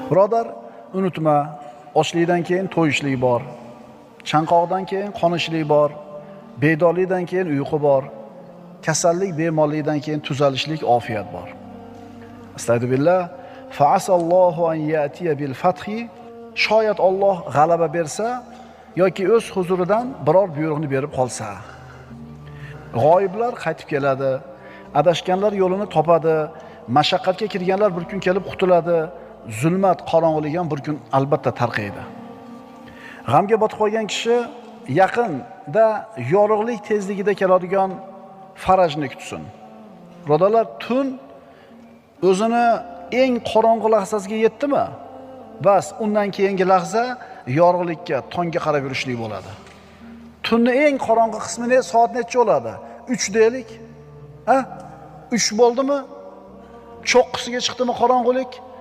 Birodar, unutma, ochlikdan keyin to'yishlik bor, chanqoqdan keyin qonishlik bor, bedorlikdan keyin uyqu bor, kasallik, bemorlikdan keyin tuzalishlik, ofiyat bor. Astagfirullah. Fa'asallohu an ya'tiya bil fathi. Shoyat Alloh g'alaba bersa yoki o'z huzuridan biror buyruqni berib qolsa. G'oyiblar qaytib keladi, adashganlar yo'lini topadi, mashaqqatga kirganlar bir kun kelib qutuladi, zulmat, qorong'ulik ham bir kun albatta tarqaydi. G'amga botib qolgan kishi yaqinda yorug'lik tezligida keladigan farajni kutsin. Birodarlar, tun o'zini eng qorong'u lahzasiga yetdimi? Bas, undan keyingi lahza yorug'likka, tongga qarab yurishlik bo'ladi. Tunni eng qorong'u qismi ne, soat necha bo'ladi? 3 deylik. Ha? 3 bo'ldimi? Cho'qqisiga chiqdimi qorong'ulik?